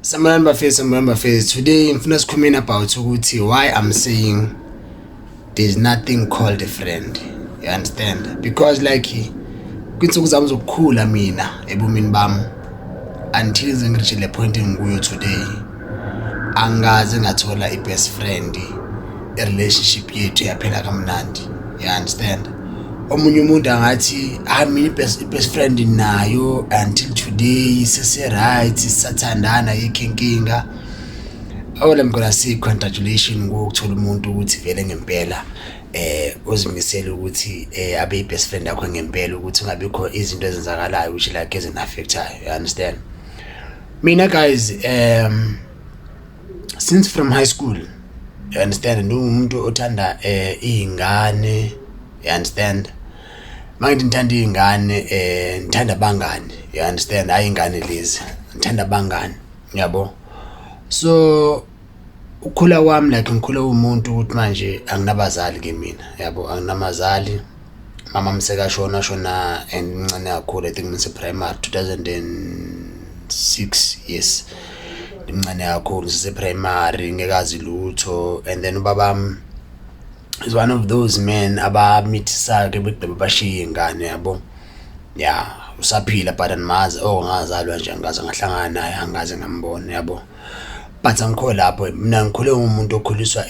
Sanibonani bafethu, sanibonani bafethu. Today ngifuna sikhulumeni about ukuthi why I'm saying there's nothing called a friend. You understand? Because like kwinsuku zami zokukhula mina ebomini bami until ngize ngireach le point engikuyo today, angikaze ngathola i-best friend, i-relationship yethu yaphela kamnandi. You understand? Omunye umuntu angathi, "Hayi, mina i-best friend nayo until today sese-right, sisathandana, ayikho inkinga." All I'm gonna say, congratulation ngokuthola umuntu ukuthi vele ngempela ozimisele ukuthi abe i-best friend yakho ngempela, ukuthi kungabikho izinto ezenzakalayo which like ezini-affect-ayo, you understand? Mina guys, since from high school, you understand, ngiwumuntu othanda iy'ngane, you understand? Mangithi ngithanda iy'ngane, ngithanda abangani, you understand? Hhayi iy'ngane lezi, ngithanda abangani, yabo. So ukukhula kwami, like ngikhule uwumuntu ukuthi manje anginabazali-ke mina, yabo, anginamazali. Mama wami sekashona, washona and ngincane kakhulu, I think ngise-primary, 2006, yes, ngimncane kakhulu, ngisase-primary, ngingekazi lutho. And then ubabami is one of those men abamithisayo-ke begqiba bashiye iy'ngane, yabo. Ya, usaphila but angimazi, oh, ngazalwa nje angikaze ngahlangana naye, angikaze ngambona, yabo. But angikho lapho, mina ngikhule ngumuntu okhuliswa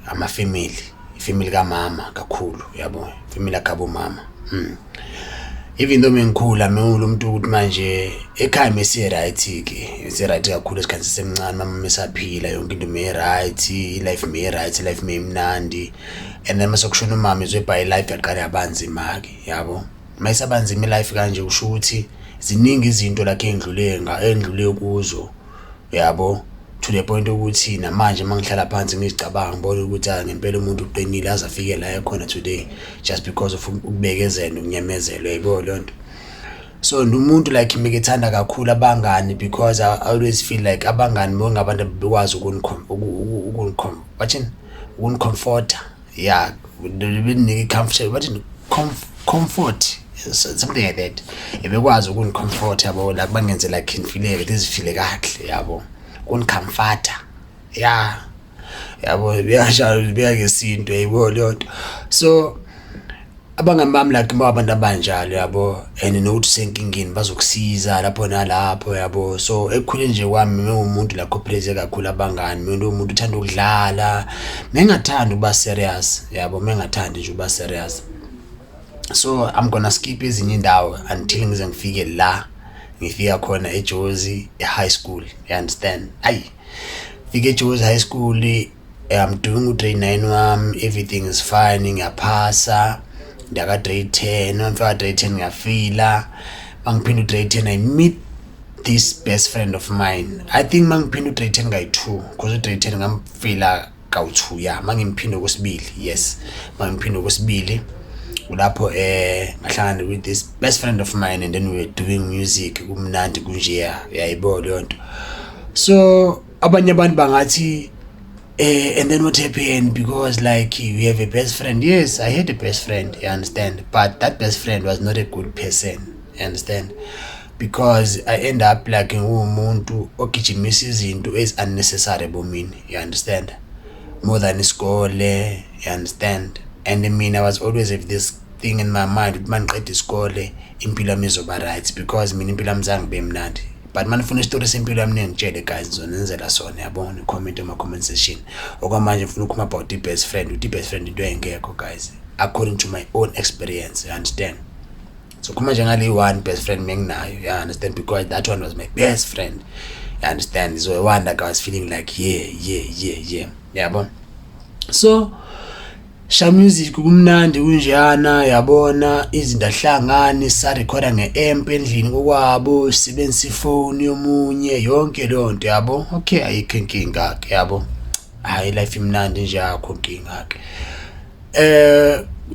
ama-family, ifamily kamama kakhulu, yabo, ifamily yakhabo mama. Even though mengikhula mengulo muntu ukuthi manje ekhaya mesi-right-ke, mesi-right kakhulu esikhathi sisemncane, mama mesaphila, yonke into meyi-right, i-life meyi-right, i-life meyimnandi. And then mase kushona umama, izwebha i-life yaqala yabanzima-ke, yabo. Mayisaba nzima i-life kanje, kusho ukuthi ziningi izinto like engidlule engidlule kuzo, yabo, to the point ukuthi namanje uma ngihlala phansi ngizicabanga, ngibona ukuthi ah, ngempela umuntu uqinile aze afike la ekhona today just because of ukubekezela nokunyamezela, uyayibona leyo nto. So ngumuntu like mekethanda kakhulu abangani because I always feel like abangani bongabantu bekwazi bathini, ukuni-comfort-a, yeah, beninike i-comfort, bathini, comfort, something like that, ebekwazi ukuni-comfort, yabo, like bangenze like ngifile ngizifile kahle, yabo, ukuni-comfort-a, ya, yabo, beyasho beka ngesintu, uyayibona leyo nto. So abangani bami like babantu abanjalo, yabo, and nokuthi usenkingeni bazokusiza lapho nalapho, yabo. So ekukhuleni nje kwami mengumuntu like opraise kakhulu abangani, mina umuntu uthanda ukudlala, mengingathandi ukuba serious, yabo, mengingathandi nje ukuba serious. So I'm gonna skip ezinye indawo until ngize ngifike la ngifika khona eJozi e-high school, you understand? Ayi, fike eJozi High School, I'm doing u-grade 9 wami, everything is fine, ngiyaphasa, ndiyaka grade 10. Mangifika grade 10 ngiyafila. Mangiphinda u-grade 10, I meet this best friend of mine. I think mangiphinda u-grade 10 kayi-2, because u-grade 10 ngamfila kawu-2, ya, mangimphinda okwesibili, yes, mangiphinda okwesibili kulapho ngahlangana with this best friend of mine and then we were doing music, kumnandi kunjeya, uyayibona leyo nto. So abanye abantu bangathi, "And then what happened?" Because like you have a best friend. Yes, I had a best friend, you understand, but that best friend was not a good person, you understand? Because I end up like ngiwumuntu ogijimisa izinto ezi unnecessary ebomini, you understand, more than isikole, you understand? And mina I was always have this thing in my mind ukuthi mangiqeda isikole impilo yami izoba right, because mina impilo yami zange ibe mnandi. But manifuna isitori sempilo yami, ningitshele guys, ngizonenzela sona, yabona, comment ema-comment section. Okwamanje ngifuna ukukhuluma about i-best friend, ukuthi i-best friend into engekho guys, according to my own experience, you understand? So khuluma nje ngale one best friend menginayo, you understand, because that one was my best friend, you understand? So one like I was feeling like yeah, yabo. So sha music kumnandi kunjeyana, yabona, izinto ahlangani, sarekhoda nge-amp endlini kokwabo, sisebenzisa ifoni yomunye, yonke leyo nto, yabo. Okay, ayikho inkinga ke, yabo, hayi, life imnandi nje, akho inkinga ke.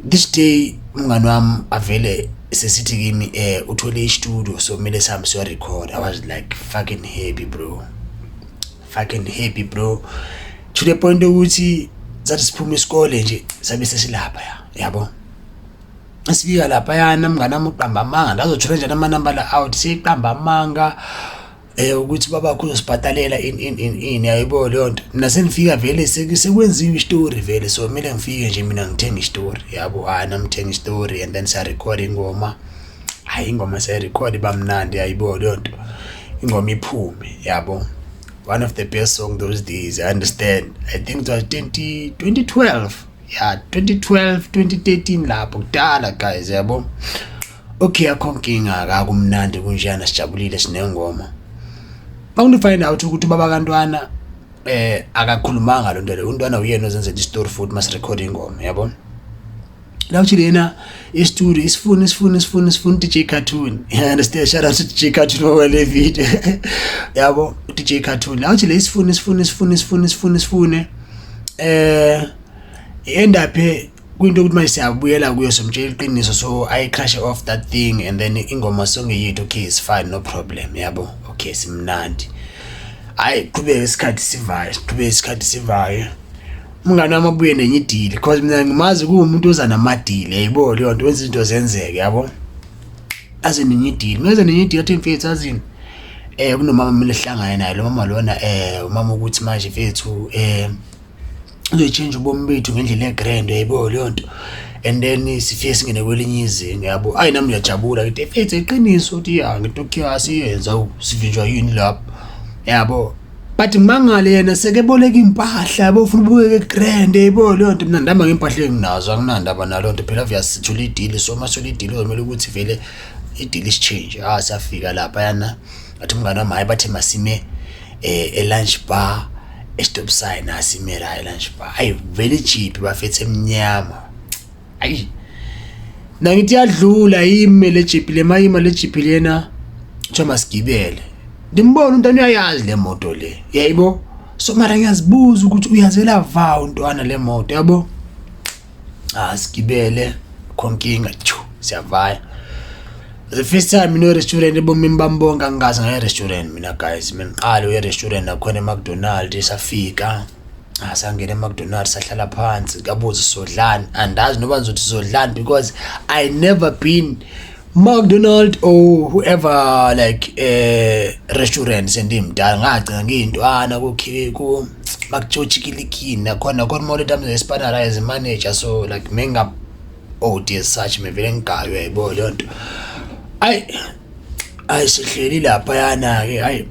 This day umngani wami avele sesithi kimi uthole i-studio, so kumele sihambe siyo record. I was like fucking happy, bro, fucking happy, bro, to the point ukuthi sathi siphuma isikole nje sabe sesilapha, yabo. Sifika laphayana, mngani wami uqamba amanga, ndazothola njani amanamba la out, siqamba amanga. Ukuthi babakho uzosibhadalela in in in in, yayibo leyo nto. Mina sengifika vele sekwenziwe istory vele, so kumele ngifike nje mina ngithenge istory, yabo. Hayi, nami ngithenga istory and then siyarecord ingoma. Hayi, ingoma siyayirecord, bamnandi, yayibo leyo nto, ingoma iphume, yabo. One of the best song those days, I understand. I think it was 20 2012, yeah, 2012, 2013 lapho, kudala guys, yabo. Okay, akho nkinga, akakumnandi kunjena, sijabulile, sinengoma. Only find out ukuthi ubaba kantwana akakhulumanga lo nto leyo. Untwana uyena ozenzela istory futhi masirecord ingoma, yabo. La uthi lena i-studio isifuna isifuna isifuna isifuna DJ Cartoon, you understand? Shout out to DJ Cartoon ngoba le video, yabo, DJ Cartoon. La uthi le isifuna isifuna isifuna isifuna isifuna isifune end up kwinto ukuthi manje siyabuyela kuyo, somtshela iqiniso, so I crash off that thing and then ingoma sonke yethu. Okay, it's fine, no problem, yabo. Okay, simnandi. Hayi, qhubeka isikhathi sivayo, siqhubeka isikhathi sivayo. Umngane wami abuye nenye i-deal, because mina ngimazi kuwumuntu oza nama-deal, yayibo leyo nto, wenza izinto zenzeke, yabo. Aze nenye i-deal, meze nenye i-deal, athi, "Mfethu, azini, kunomama kumele sihlangane naye." Lo mama lona, umama ukuthi manje mfethu uzoyitshintsha ubomi bethu ngendlela e-grand, yayibo leyo nto, and then sifike singene kwelinye izinga, yabo. Ayi, nami ngiyajabula, ngithi, "Mfethu, iqiniso?" Uthi, "Ya." Ngithi, "Okay, asiyenza, sivinjwa yini lapho?" Yabo, but mangale yena sekeboleka impahla, yabo, ufuna ubukeke grand, yabo leyo nto. Mina ndihamba ngempahla enginazo, anginandaba naloo nto phela. Obvious, sithole i-deal, so uma sithole i-deal kuzomele ukuthi vele i-deal isichange. Ah, siyafika lapha yana, athi umngane wami, hayi, bathe masime e-lunch bar e-stop sign. Asime la e-lunch bar. Hayi, vele i-Jeep bafethu emnyama. Ayi, nangithi yadlula, yime le Jeep le, mayima le Jeep lena, kuthiwa masigibele. Ndimbona umntwana uyayazi le moto le, yayibo. So mara ngiyazibuza ukuthi uyazela va untwana le moto, yabo. Ah, sigibele, khonkinga chu, siyavaya. The first time mina restaurant ebomini bami bonke, angikaze ngaye restaurant mina guys. Mina ngiqala uye restaurant nakhona eMcDonald. Safika, ah, sangena eMcDonald, sahlala phansi, kabuza sodlani. Andazi noba ngizothi sodlani because I never been McDonald or whoever, like restaurant. Sendimdala, ngagcina ngiyintwana ku ku McChochikilikini nakhona nakhona more times espanara as a manager, so like menga OD as such, mevele ngigaywe, yayibona leyo nto. Ayi ayi, sihleli lapha yana ke. Ayi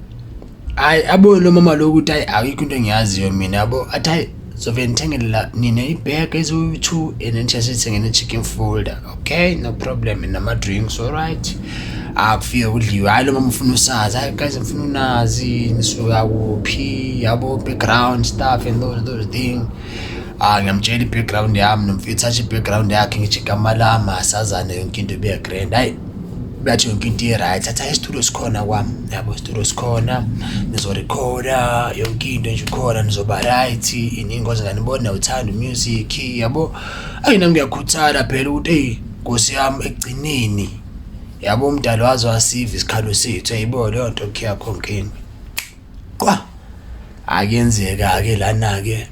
ayi, abone lo mama lo ukuthi ayi, ayikho into engiyaziyo mina, yabo. Athi, "Hayi, zove ngithengele la nina i-burger eziwu-two and then sithengene chicken folder." Okay, no problem, nama-drinks, alright. Akufike kudliwe. Hayi, lo mama ufuna usazi. "Hayi guys, ngifuna unazi nisuka kuphi," yabo, background stuff and those thing. Ah, ngiyamtshela i-background yami, nomfethu thatha i-background yakhe, ngithi igama lami, asazane, yonke into ibe grand. Hayi, bathi yonke into i-right. Athi, "Hayi, isitudio sikhona kwami, yabo, isitudio sikhona, nizorekhoda yonke into nje khona, nizoba right ini, ngoze nganibona uthanda music," yabo. Ayi, nami ngiyakhuthala phela ukuthi hey, Nkosi yami, ekugcineni, yabo, umdali waze wasiva isikhalo sethu, yayibo leyo nto. Okay, akho nkinga qwa, akuyenzeka-ke lana-ke.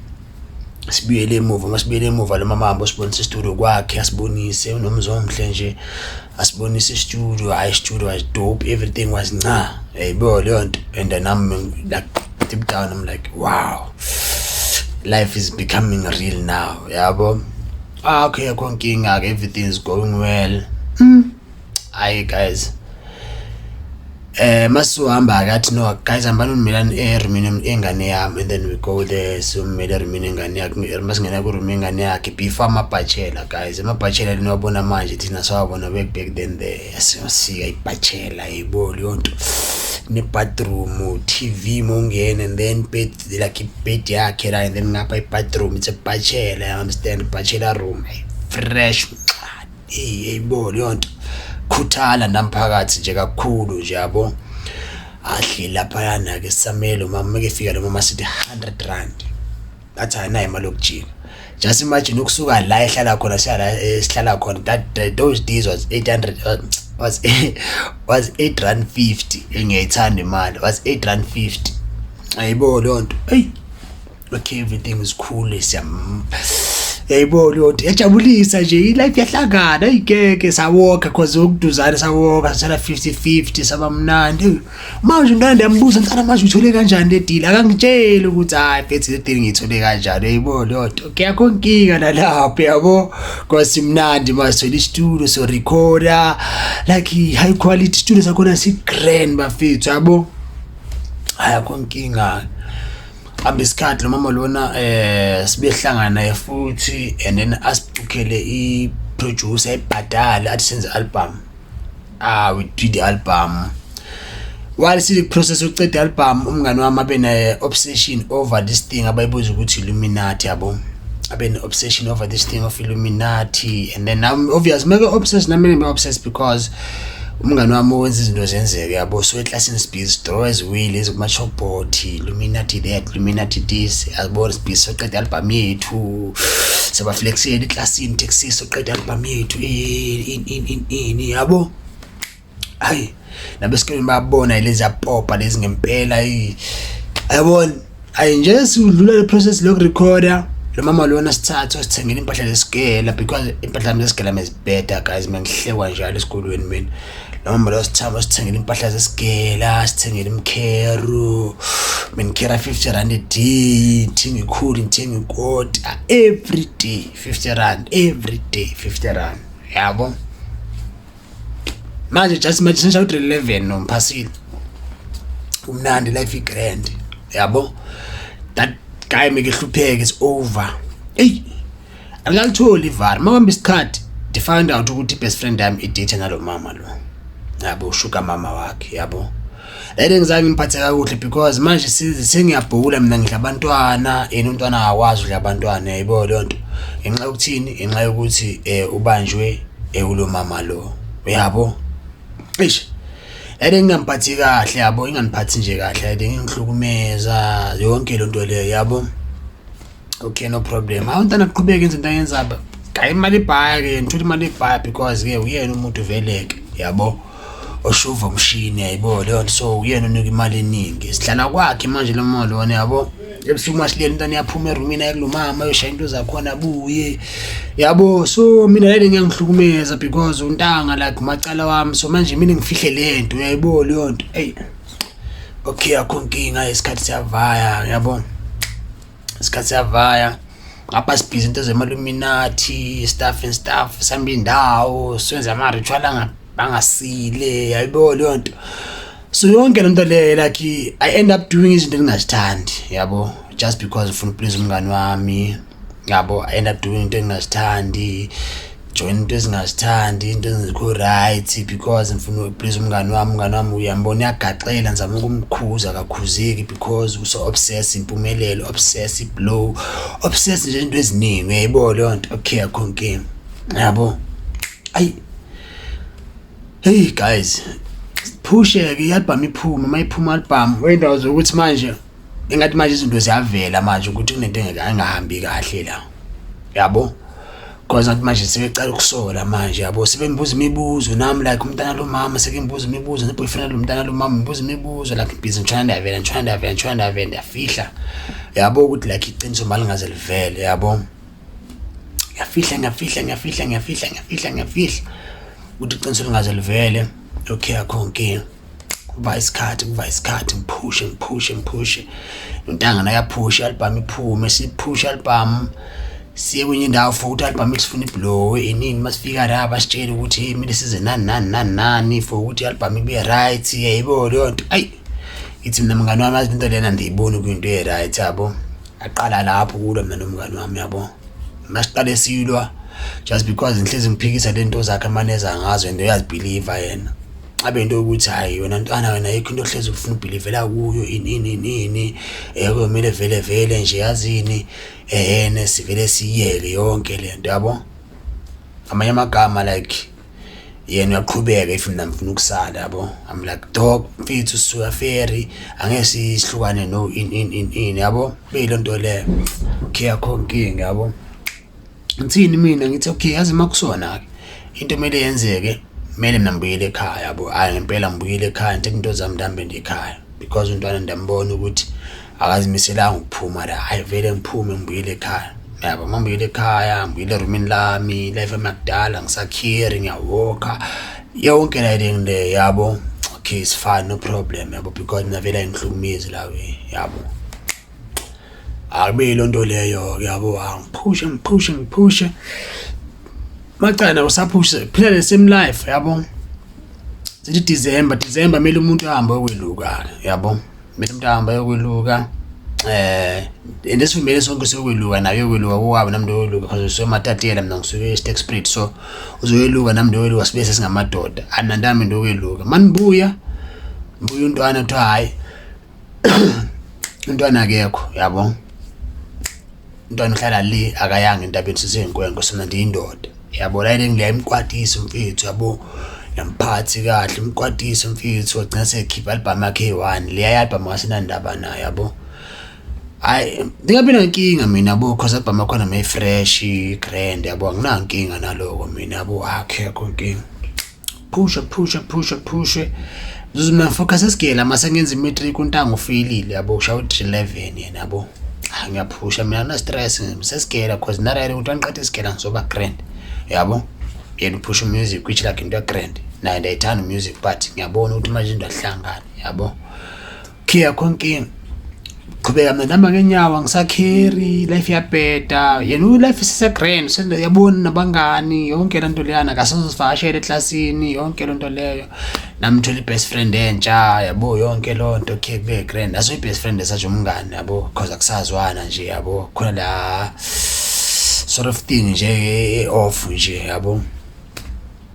Sibuyele emuva, masibuyele emuva, lo mama hamba usibonisa isitudio kwakhe, asibonise unomzi omhle nje, asibonise isitudio. Hayi, isitudio was dope, everything was nca, yayibo leyo nto. And then I'm like, deep down I'm like, "Wow, life is becoming real now," yabo. Ah, okay, akho nkinga ke, everything is going well. Hayi guys, masuhamba ke, athi, "No guys, hambani unimelani erumini engane yami." And then we go there, siyommela erumini engane yakhe. Masingena ku-room engane yakhe, before amabhachela guys, amabhachela leniwabona manje, thina sawabona back then there. Siyosika ibhachela, yibo leyo nto, ne-bathroom, TV mongena, and then bed, like ibed yakhe la, and then ngapha i-bathroom. It's a bachelor, you understand, bachelor room, fresh. Hey, yayibo leyo nto, khuthala namphakathi nje kakhulu nje, yabo. Ahleli laphayana ke, sisamele umama. Mekefika lo mama, sithi R100. Athi ayinayo imali yokujika. Just imagine ukusuka la ehlala khona siya la esihlala khona, that those days was 800, was R8.50. Engiyayithanda imali, was R8.50, ayibo leyo nto. Hey, okay, everything is cool, siyam Yayibona leyo nto, yajabulisa nje i-life, yahlangana ayigeke sawoka cause ukuduzana sawoka, sathola 50-50, saba mnandi. Manje umntwana ndiyambuza, "Mntana, manje uthole kanjani le deal?" Akangitsheli ukuthi, "Hayi mfethu, le deal ngiyithole kanjani." Uyayibona leyo nto? Okay, akho nkinga nalapho, yabo, cause simnandi manje, sithola isitudio, so recorder like high quality studio sakhona, si-grand bafethu, yabo. Hayi, akho nkinga. Hamba isikhathi, lo mama lona sibehlangana naye futhi and then asibukhele i-producer, ayibhadale, athi senze album. Ah, we did the album. While siku process yokuceda i-album, umngani wami abe ne obsession over this thing abayibuza ukuthi Illuminati, yabo, abe ne obsession over this thing of Illuminati. And then I'm obvious make obsessed, nami ngibe obsessed because umngani wami wenza izinto zenzeke, yabo. So eklasini sibhizi draw eziwili ezikuma-chalkboard, Illuminati that, Illuminati this, yabo. Sibhizi soqeda i-album yethu, sabaflexela eklasini, taxi, soqeda i-album yethu, in in in in, yabo. Hayi, nabesikoleni bayabona lezi yapopa lezi ngempela, yabona. Ayi nje, sidlula le process lokurekhoda. Lo mama lona sithathu sithengela impahla zesigela because impahla zami zesigela mezibheda guys, mengihlekwa njalo esikolweni mina. Lo mama lo sithamba sithengela impahla zesigela, sithengela imkheru, mina R50 a day, ngithenga ikhulu, ngithenga ikota every day, R50 every day, R50, yabo. Manje just imagine sengishaye u-grade 11 nomphasile, umnandi, life i-grand, yabo. That guy make ehlupheke, it's over. Eyi, angalitholi ivari. Makuhamba isikhathi, ndi-find out ukuthi i-best friend yami i-date nalo mama lo, yabo, ushuka mama wakhe, yabo. Lento ngizange ngiphathe kakuhle because manje sengiyabhula mina, ngidla abantwana, yena umntwana akakwazi udla abantwana, yayibo leyo nto. Ngenxa yokuthini? Ngenxa yokuthi ubanjwe kulo mama lo, uyabo. Eish, lento ngingamphathi kahle, yabo, ingangiphathi nje kahle le, ngihlukumeza yonke lento leyo, yabo. Okay, no problem. Hawu, umntana aqhubeke enze into ayenzayo. Gayi imali ibhaya-ke, ngithola imali ibhaya because-ke uyena umuntu vele-ke, yabo, oshuva umshini, yayibo leyo nto. So uyena onika imali eningi, sihlala kwakhe manje lo mama lona, yabo. Ebusuku masilele, umntwana uyaphuma erumini aye kulo mama, ayoshaya into zakhona, abuye, yabo. So mina lele ngiyangihlukumeza because untanga like umacala wami, so manje mina ngifihle le nto, uyayibo leyo nto. Eyi, okay, akho nkinga. Isikhathi siyavaya, yabo, isikhathi siyavaya. Ngapha sibhizi into zemaluminati stuff and stuff, sihamba indawo, senze ama-ritual angasile, yayibo leyo nto. So yonke lento leyo, like, I end up doing izinto engingazithandi, yabo, just because ufuna ukuplease umngani wami, yabo. I end up doing into engingazithandi, join into ezingazithandi, into ezingekho right, because ngifuna ukuplease umngani wami. Umngani wami uyambona uyagaxela, ngizama ukumkhuza, akakhuzeki because uso obsess impumelelo, obsess iblow, obsess nje into eziningi, uyayibona leyo nto? Okay, akho nkinga, yabo. Ayi, hey guys, phushe-ke i-album iphume. Uma iphuma i-album, wendawo zokuthi manje engathi manje izinto ziyavela manje ukuthi kunento engahambi kahle la, yabo, cause ngathi manje sebecala ukusola manje, yabo, sebembuza imibuzo. Nami like umntana lo mama sekembuza imibuzo, ne-boyfriend lo mntana lo mama ngibuza imibuzo, like busy ngitshona, ndiyavela, ngitshona, ndiyavela, ngitshona, ndiyavela, ndiyafihla, yabo, ukuthi like iqiniso malingaze livele, yabo. Ngiyafihla, ngiyafihla, ngiyafihla, ngiyafihla, ngiyafihla, ngiyafihla ukuthi iqiniso lingaze livele. Okay, akho nkinga. Kuba isikhathi, kuba isikhathi, ngiphushe, ngiphushe, ngiphushe, intanga nayaphusha, i-album iphume. Siphushe i-album, siye kwenye indawo for ukuthi i-album sifuna iblowe inini. Masifika la, basitshela ukuthi kumele size nani nani nani nani for ukuthi i-album ibe right, yayibo leyo nto. Ayi, ithi mina, mngani wami, azi into lena ndiyiboni kuyinto e-right, yabo. Aqala lapho kulwa mina nomngani wami, yabo. Masiqale silwa just because ngihlezi ngiphikisa le nto zakhe amaneza ngazo and uyazibhiliva yena, abe into yokuthi, "Hayi wena ntwana, wena ayikho into ohlezi ufuna ubhilivela kuyo, ini ini ini, kuyomele vele vele nje, yazini, ehene sivele siyiyeke yonke le nto," yabo. Amanye amagama, like yena uyaqhubeka if mina ngifuna ukusala, yabo. I'm like, "Dog, mfethu, sisuka ferry, angeke sihlukane, no, in in in in," yabo, beyile nto leyo. Okay, akho nkinga, yabo. Ngithini mina? Ngithi, "Okay, yazi makusona ke into kumele yenzeke, kumele mina ngibuyele ekhaya," yabo. Hhayi, ngempela ngibuyele ekhaya, ngithathe into zami, ndihambe ndiye ekhaya because umntwana ndiyambona ukuthi akazimiselanga ukuphuma la. Hhayi, vele ngiphume ngibuyele ekhaya. Yabo, mangibuyela ekhaya, ngibuyele erumini lami, life yami yakudala, ngisakhiri, ngiyawokha yonke la le, yabo. Okay, it's fine, no problem, yabo, because mina vele ayingihlukumezi la we, yabo. Akube yiloo nto leyo, yabo. Angiphushe, ngiphushe, ngiphushe macala, usaphushe, phila le same life, yabo. Sithi December, December kumele umuntu ahambe ayokweluka, yabo, kumele umuntu ahambe ayokweluka. And esivumele sonke siyokweluka, naye uyokweluka kowabo, nami ndiyoweluka, because ngisuke eMatatiyela, mina ngisuke e-Sterkspruit, so uzoyeluka, nami ndiyoweluka, sibe sesingamadoda. Anandami ndiyokweluka, manibuya buya untwana, kuthiwa hhayi, umntwana akekho, yabo. Umntwana uhlala le, akayanga entabeni, siseyinkwenkwe sona, ndiyindoda, yabo. La le ngiyayimkwatisa umfethu, yabo, yamphathi kahle, umkwatisa umfethu, wagcina sekhipha album yakhe eyi-one leya album, asinandaba nayo, yabo. Hhayi, ndingabi nankinga mina, yabo, cause album yakhona mayi-fresh, grand, yabo, anginankinga naloko mina, yabo, akekho inkinga. Phusha, phusha, phusha, phushe. Zuzu mina ngifocus esigela mase ngenza i-matric, untanga ufeyilile, yabo, ushaya u-grade 11 yena, yabo. Ngiyaphusha mina, angina-stress, ngisesigela, cause narayele ukuthi angiqeda isigela ngizoba grand, yabo. Yena uphusha music, which like into grand, naye ndiyayithanda music, but ngiyabona ukuthi manje into ahlangane, yabo. Okay, akho nkinga, qhubeka mina ndihamba ngeenyawo, angisakheri, life iyabheda. Yena u-life isise-grand, yabona, nabangani, yonke loo nto leyana, akasazosivakashela eklasini, yonke loo nto leyo. Nami ngithole i-best friend entsha, yabo, yonke loo nto. Okay, kube grand, aso i-best friend esaje umngani, yabo, cause akusazwana nje, yabo, khona la sort of thing nje off nje, yabo.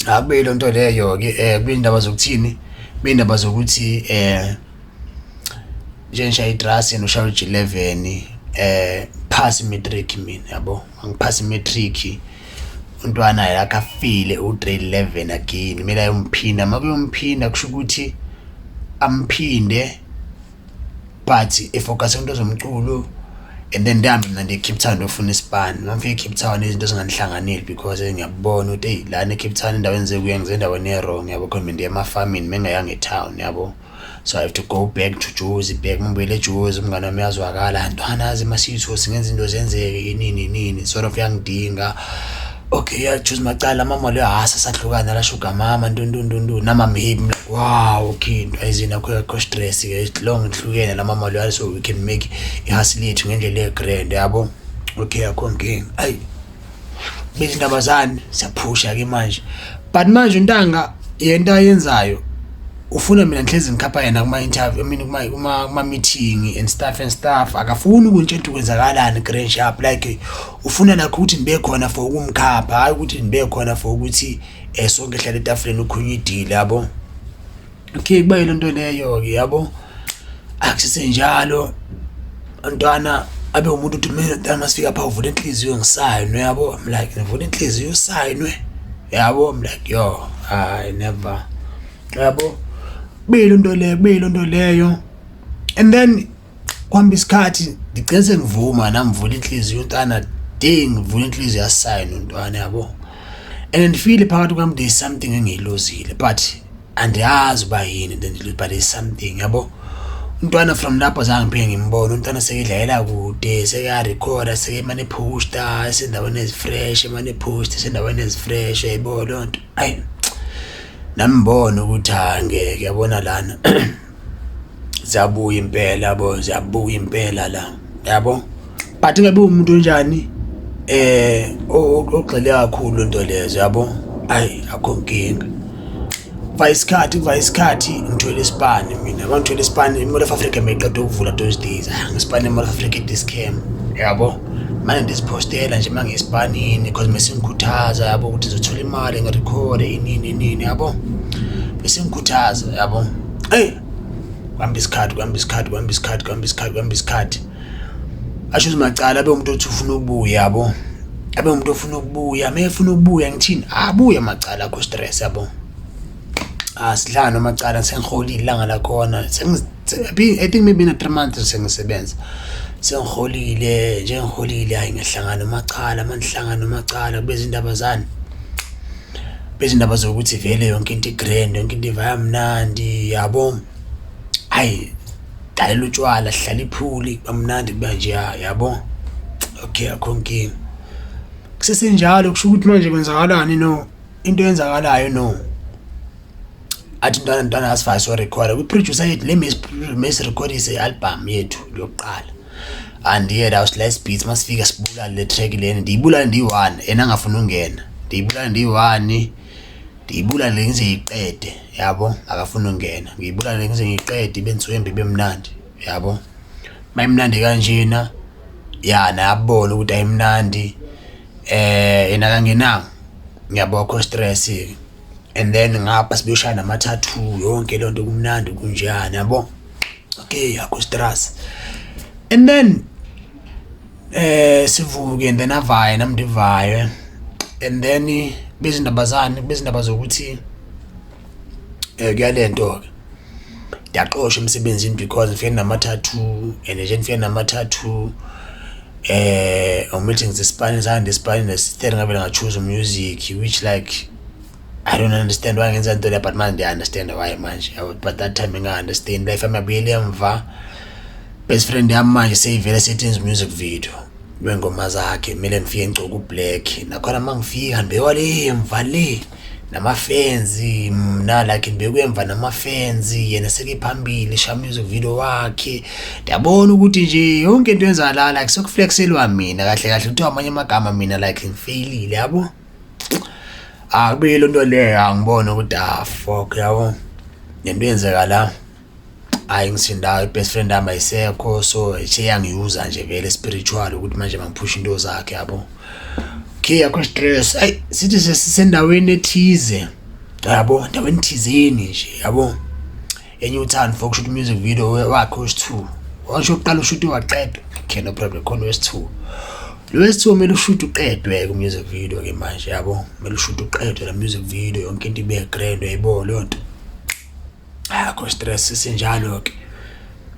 Akube yiloo nto leyo-ke. Kube indaba zokuthini, kube indaba zokuthi njengishaye itrasi, yena ushaya u-G 11, pass i-matric mina, yabo. Angiphasi i-matric, umntwana yakhe afile u-grade 11 again, kumele ayomphinda. Uma kuyomphinda kusho ukuthi amphinde, but efocus into zomculo, and then ndihambe mina ndiye e-Cape Town, ndiyofuna isipani. Uma ngifika e-Cape Town, izinto zingandihlanganeli, because ngiyabona ukuthi eyi, lana e-Cape Town indawo engize kuyo, ngize endaweni e-wrong, yabo, khona mina ndiye emafamini, mengingayanga e-town, yabo. So I have to go back to Jozi, back. Ngibuyele eJozi, umngane wami uyazwakala, ntwana yazi masitho singenza into zenzeke, nini nini, sort of uyangidinga. Okay, yeah, choose macala mama leyo hasa sahlukana la sugar mama, ntuntuntuntu, nami I'm happy. I'm like, wow, okay, into ayizini, akho stress ke long ngihlukene la mama leyo, so we can make ihustle yethu ngendlela e-grand, yabo. Okay, akho nkinga. Ayi, bese indaba zani, siyaphusha ke manje, but manje untanga yento ayenzayo, ufuna mina ngihlezi ngikhapha yena kuma-interview, I mean kuma-meeting and stuff and stuff. Akafuni ukungitshela ukuthi kwenzakalani grand sharp, like ufuna nakho ukuthi ngibe khona for ukumkhapha, hhayi ukuthi ngibe khona for ukuthi sonke hlala etafuleni ukhulunywe i-deal, yabo. Okay, kuba yile nto leyo-ke, yabo. Akusesenjalo, ntwana abe umuntu uthi mina, ntwana masifika pha uvula inhliziyo ngisayinwe, yabo. I'm like, ngivula inhliziyo usayinwe, yabo. I'm like, yo, I never, yabo. Kube nto leyo, kube nto leyo, and then kuhamba isikhathi, ngigcine sengivuma nami, ngivula inhliziyo untwana de ngivula inhliziyo yasayina untwana, yabo. And ngifile phakathi kwami there is something engiyiluzile, but andiyazi uba yini then, but there is something, yabo. Umntwana from lapho zange ngiphinde ngimbone umntwana, sekedlalela kude, sekayarekhoda, sekemane ephosta esendaweni ezi-fresh, emane ephosta esendaweni ezi-fresh, uyayibona leyo nto. Ayi, nami ngibona ukuthi hayi, ngeke, yabona lana ziyabuya impela, yabo, ziyabuya impela la, yabo. But ingabe umuntu onjani ogxile kakhulu into lezo, yabo. Ayi, akho nkinga. Kuva isikhathi, kuva isikhathi, ngithwele isipani mina, mangithwele isipani, i-Mall of Africa meyiqeda ukuvula those days. Ah, ngisipani e-Mall of Africa e-Dis-Chem, yabo. Mane ndiziphostela nje mangiyisipanini, because mesingikhuthaza, yabo, ukuthi ngizothola imali ngirekhode inini nini, yabo, besingikhuthaza, yabo. Eyi, kuhamba isikhathi, kuhamba isikhathi, kuhamba isikhathi, kuhamba isikhathi, kuhamba isikhathi, asho ukuthi macala abe umuntu othi ufuna ukubuya, yabo, abe umuntu ofuna ukubuya. Mefuna ukubuya, ngithini? Abuye macala, akho stress, yabo. Asidlala nomacala, sengiholile ilanga lakhona, I think maybe na 3 months sengisebenza, sengiholile nje, ngiholile. Hayi, ngihlangana nomacala, manihlangana nomacala kube izindaba zani, bezindaba zokuthi vele yonke into i-grand, yonke into ivaya mnandi, yabo. Hayi, dalela utshwala, sihlala iphuli, kuba mnandi, kuba nje, yabo. Okay, akho nkinga. Kusesenjalo kusho ukuthi manje kwenzakalani? No, into eyenzakalayo, no, athi ntwana, ntwana, asifake so-recorda kwi-producer yethu le mesirekhodise i-album yethu yokuqala. Andiye la Slice Beats, masifika sibulale le track lena, ndiyibulale ndiyi-one, yena angafuni ungena, ndiyibulale ndiyi-one, ndiyibulale ngize ngiyiqede, yabo, akafuni ungena, ngiyibulale ngize ngiyiqede ibe nswembe, ibe mnandi, yabo. Mayimnandi kanjena ya, nayabona ukuthi ayimnandi, yena akangenanga, ngiyabo, akho stress. And then ngapha sibuyoshaya nama-tattoo, yonke leyo nto, kumnandi kunjani, yabo. Okay, akho stress. And then sivuke and then avaye nami ndivaye, and then bezindaba zani, bezindaba zokuthi kuyalento ke, ndiyaxoshwa emsebenzini because ngifike nama-tattoo, and nje ngifike nama-tattoo, umithi ngisesipani sami, esipani nesithele, ngavele nga-choose music, which like I don't understand why ngenza into le, but manje ndiya-understand why manje, yabo. But that time nginga-understand. Life yami yabuyela emva. Best friend yami manje seyivele sethi yenza music video wengoma zakhe, kumele ngifike ngigcoke u-black nakhona. Uma ngifika ngibekwa le emva le nama-fans, mna like ngibekwe emva nama-fans, yena sekephambili shaya music video wakhe. Ndiyabona ukuthi nje yonke into yenzakala like sekuflexelwa mina kahle kahle, kuthiwa amanye amagama mina like ngifeyilile, yabo. Akube lento leyo, angibona ukuthi ah, fuck, yabo, lento yenzeka la, hayi, ngisindayo, i-best friend yami ayisekho, so seyangiyuza nje vele spiritual ukuthi manje mangiphusha into zakhe, yabo. Okay, akho stress. Ayi, sithi sesisendaweni ethize, yabo, endaweni thizeni nje, yabo, enye uthando for ukushuta music video wakhe wesi-two. Washo uqala ushuta waqedwa. Okay, no problem. Khona wesi-two, lo wesi-two kumele ushute uqedwe ku-music video ke manje, yabo, kumele ushute uqedwe la music video, yonke into ibe grand, uyayibona leyo nto. Akho stress, sesenjalo ke,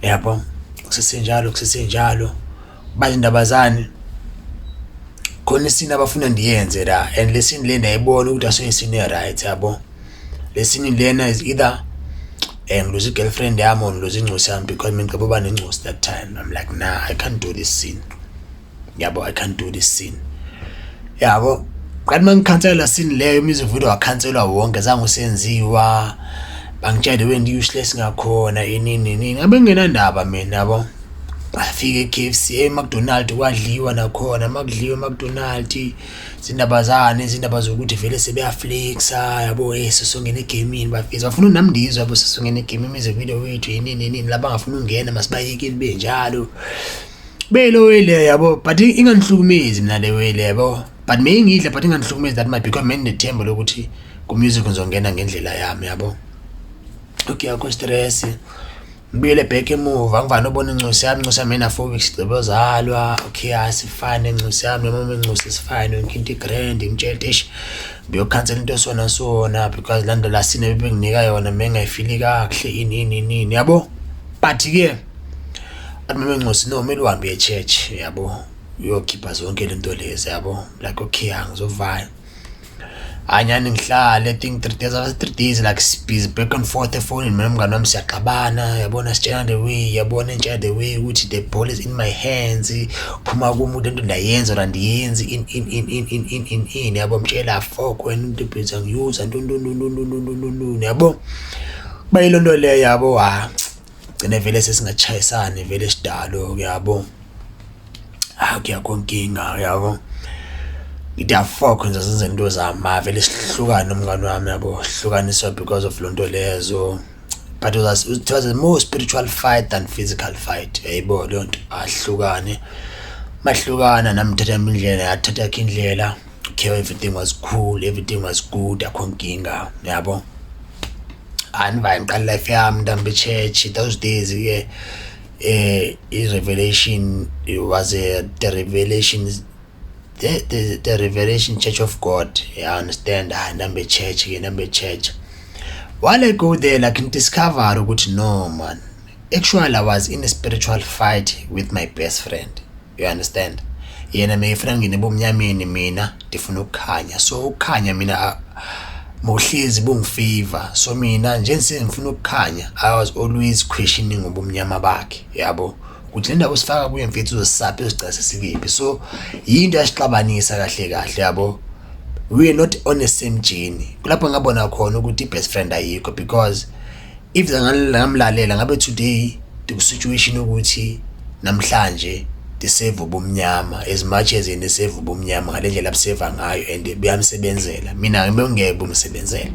yabo, kusesenjalo, kusesenjalo. Bazindaba zani, khona i-scene abafuna ndiyenze la, and le scene le ndiyayibona ukuthi asoyisini e-right, yabo. Le scene lena is either ngiluze i-girlfriend yami or ngiluze incosi yami, because mina ngicabanga uba nencosi that time. I'm like, "Nah, I can't do this scene," yabo, "I can't do this scene," yabo. Kanti mangikhansela scene leyo, music video wakhanselwa wonke, zange usenziwa. Bangitshela wena useless ngakhona, inini nini, ngabe ngingenandaba mina, yabo. Afika e-KFC, e-McDonald, kwadliwa nakhona. Makudliwa e-McDonald, izindaba zani, izindaba zokuthi vele sebeyaflexa, yabo, sesongena egamini bafisa, bafuna nami ndizwe, yabo, sesongena egamini, music video wethu, yinini nini, laba ngafuna ukungena masibayekeni benjalo belo way, yabo. But inganihlukumezi mina le way, yabo, but meyingidla, but inganihlukumezi that much because mina nginethemba lokuthi ku-music ngizongena ngendlela yami, yabo. Okay, akho stress. Ngibuyele back emuva, ngivane ubona incosi yami, incosi yami ina 4 weeks igqiba ozalwa. Okay, asifane incosi yami noma incosi sifane, yonke into i-grand. Ngitshela, eish, ngiyokhansela into sona sona because la nto la sine benginika yona mengayifili kakuhle, ini ini ini, yabo. But ke athi mama incosi, no, kumele uhambe e-church, yabo, uyokhipha zonke lento lezi, yabo. Like, okay, angizovaya. Hanyani ngihlale, I think 3 days, after 3 days like busy back and forth efonini mina nomngani wami, siyaxabana, yabona, sitshela the way, yabona, entshela the way ukuthi the ball is in my hands, phuma kumi lento ndayenza or andiyenzi, in in in in in in in in, yabo. Mtshela, fuck wena, into ebhizi angiyuza ntoni ntoni ntoni ntoni ntoni, yabo, kuba yilo nto leyo, yabo. Ha, gcine vele sesingachayisani vele sidalo, yabo. Ah, kuyakho inkinga, yabo. Ngithi afokho nje, senze into zami, vele sihlukane nomngani wami, yabo, sihlukaniswa because of lonto lezo. But it was a more spiritual fight than physical fight, yayibona leyo nto. Ahlukane, mahlukana, nami ngithatha indlela, yathatha yakhe indlela. Okay, everything was cool, everything was good, akho nkinga, yabo. Andivaye ngiqala life yami ntambe church. Those days ke, i-revelation, it was a the revelation, the Revelation Church of God, you understand. Ah, ndambe church ke, ndambe church. While I go there, like, discover ukuthi no man, actually I was in a spiritual fight with my best friend, you understand. Yena meyefuna ngine ebumnyameni, mina ndifuna ukukhanya, so ukukhanya mina mohlezi bungifavor, so mina nje ngifuna ukukhanya. I was always questioning ubumnyama bakhe, yabo. Ukuthi le ndaba usifaka kuye mfethu uzosisapha izogcina sesikephi. So yinto yasixabanisa kahle kahle, yabo. We are not on the same journey. Kulapho ngabona khona ukuthi i-best friend ayikho, because if ngamlalela ngabe today situation ukuthi namhlanje ndiseva ubumnyama as much as yena eseva ubumnyama ngale ndlela abuseva ngayo and buyamsebenzela, mina bengeke bungisebenzele,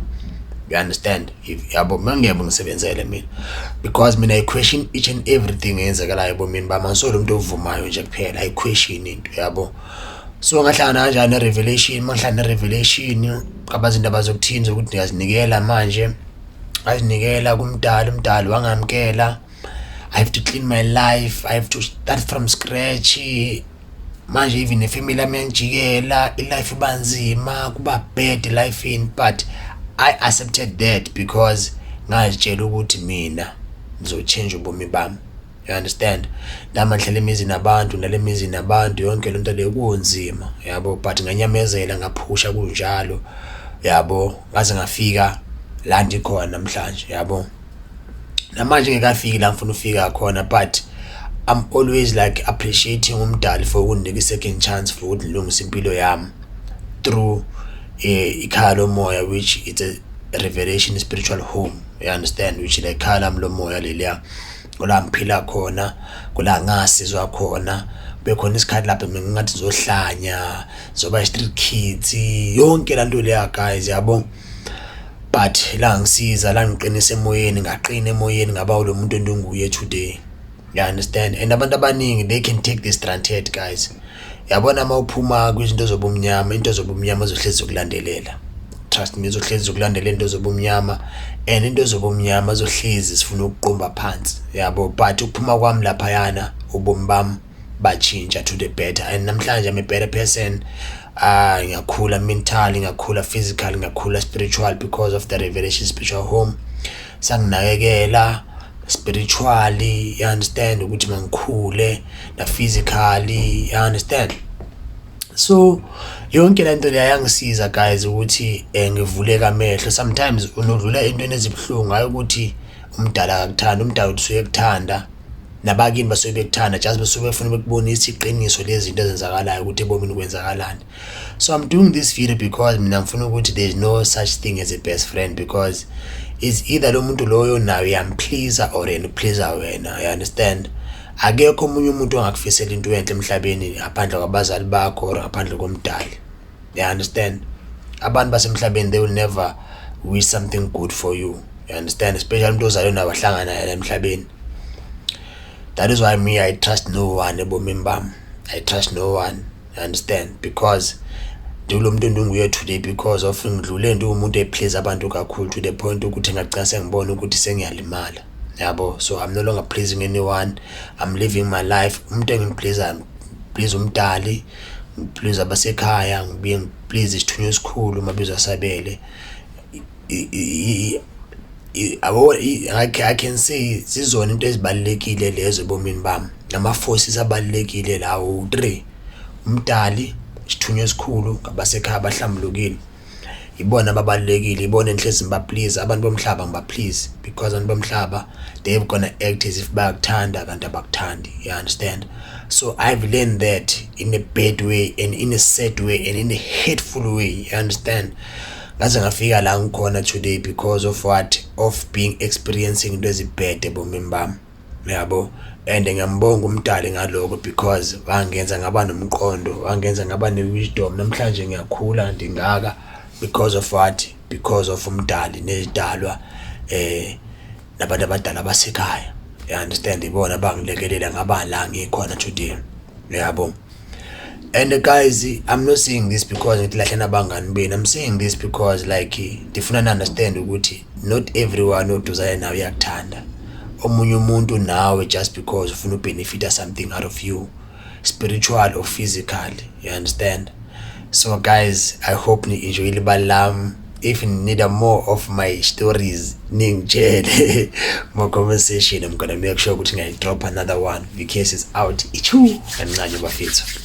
you understand? If yabo, bengeke bungisebenzele mina, because mina I question each and everything eyenzekalayo ebomini bami. Angisolo umuntu ovumayo nje kuphela, I question into, yabo. So ngahlangana kanjani ne-revelation? Mangihlangana ne-revelation, kabazi indaba zokuthini, zokuthi ngiyazinikela manje. Ngazinikela kumdali, umdali wangamkela. I have to clean my life, I have to start from scratch manje. Even nefamily yami yangijikela, i-life iba nzima, kuba bad life-ini, but I accepted that because ngazitshela ukuthi mina ngizochange ubomi bami, you understand? Nami ngihlala emizini nabantu, nale mizi nabantu, yonke lento leyo kunzima, yabo, but nganyamezela, ngaphusha kunjalo, yabo, ngaze ngafika la ndikhona namhlanje, yabo. Namanje ngekafiki la ngifuna ufika khona, but I'm always like appreciating umdali for ukundinika i-second chance, for ukuthi ngilungise impilo yami through ikhaya lomoya, which it's a revelation spiritual home, you understand? Which like ikhaya lami lomoya leliya, kula ngiphila khona, kula ngasizwa khona. Bekhona isikhathi lapho mina ngingathi ngizohlanya, zoba i-street kids, yonke laa nto leya guys, yabo, but la ngisiza la ngiqinisa emoyeni, ngaqina emoyeni, ngaba lo muntu endinguye today, you understand? And abantu abaningi, they can take this granted, guys. Yabona, uma uphuma kwizinto zobumnyama, into zobumnyama zohlezi zokulandelela, trust me, zohlezi zokulandelela into zobumnyama, and into zobumnyama zohlezi zifuna ukuqumba phansi, yabo. But ukuphuma kwami laphayana, ubomi bami batshintsha to the better, and namhlanje I'm a better person. Ngiyakhula mentally, ngiyakhula physically, ngiyakhula spiritual because of the revelation spiritual home. Sanginakekela spiritually, you understand, ukuthi mangikhule na physically, you understand? So yonke le nto leya yangisiza guys ukuthi ngivuleke amehlo. Sometimes unodlula entweni ezibuhlungu, hayi ukuthi umdala akakuthanda, umdala usuke kuthanda, nabakini basuke bekuthanda, just basuke befuna bekubonisa iqiniso lezinto ezenzakalayo, ukuthi ebomini kwenzakalani. So I'm doing this video because mina ngifuna ukuthi there is no such thing as a best friend, because is either lo muntu loyo nayo uyampleasa or yena upleasa wena, you understand? Akekho omunye umuntu ongakufisela into enhle emhlabeni ngaphandle kwabazali bakho or ngaphandle komdali, you understand? Abantu basemhlabeni, they will never wish something good for you, you understand? Especially umuntu ozalwe nawo, wahlangana naye emhlabeni. That is why me, I trust no one ebomini bami. I trust no one, you understand? Because ndikulo muntu endinguye today because of ngidlule ndiwumuntu eplease abantu kakhulu, to the point ukuthi ngagcina sengibona ukuthi sengiyalimala, yabo. So I'm no longer pleasing anyone, I'm living my life. Umuntu engimpleasayo, please umdali, ngiplease abasekhaya, ngibuye ngiplease isithunywa esikhulu mabizo asabele yabo. I can say zizona into ezibalulekile lezo ebomini bami, nama-forces abalulekile lawo three: umdali, isithunywa esikhulu, ngabasekhaya abahlambulukile. Ibona ababalulekile, ibona enhlezi ngibaplease. Abantu bomhlaba ngibaplease because abantu bomhlaba, they're gonna act as if bayakuthanda kanti abakuthandi, you understand? So I've learned that in a bad way and in a sad way and in a hateful way, you understand? Ngaze ngafika la ngikhona today because of what? Of being experiencing into ezibad ebomini bami, yabo. And ngiyambonga umdali ngalokho because wangenza ngaba nomqondo, wangenza ngaba ne-wisdom. Namhlanje ngiyakhula, ndingaka because of what? Because of umdali nezidalwa nabantu abadala basekhaya, you understand? Ibona bangilekelela ngaba la ngikhona today, yabo. And guys, I'm not saying this because ngithi lahleni abangani benu. I'm saying this because like ndifuna ni-understand ukuthi not everyone oduzane nawe uyakuthanda. Omunye umuntu nawe just because ufuna ubenefita something out of you, spiritual or physical, you understand? So guys, I hope ni-enjoyile ibali lami. If you need more of my stories, ningitshele more conversation. I'm gonna make sure ukuthi ngiyayidrop another one. VKS is out. Ichu kancane bafethu.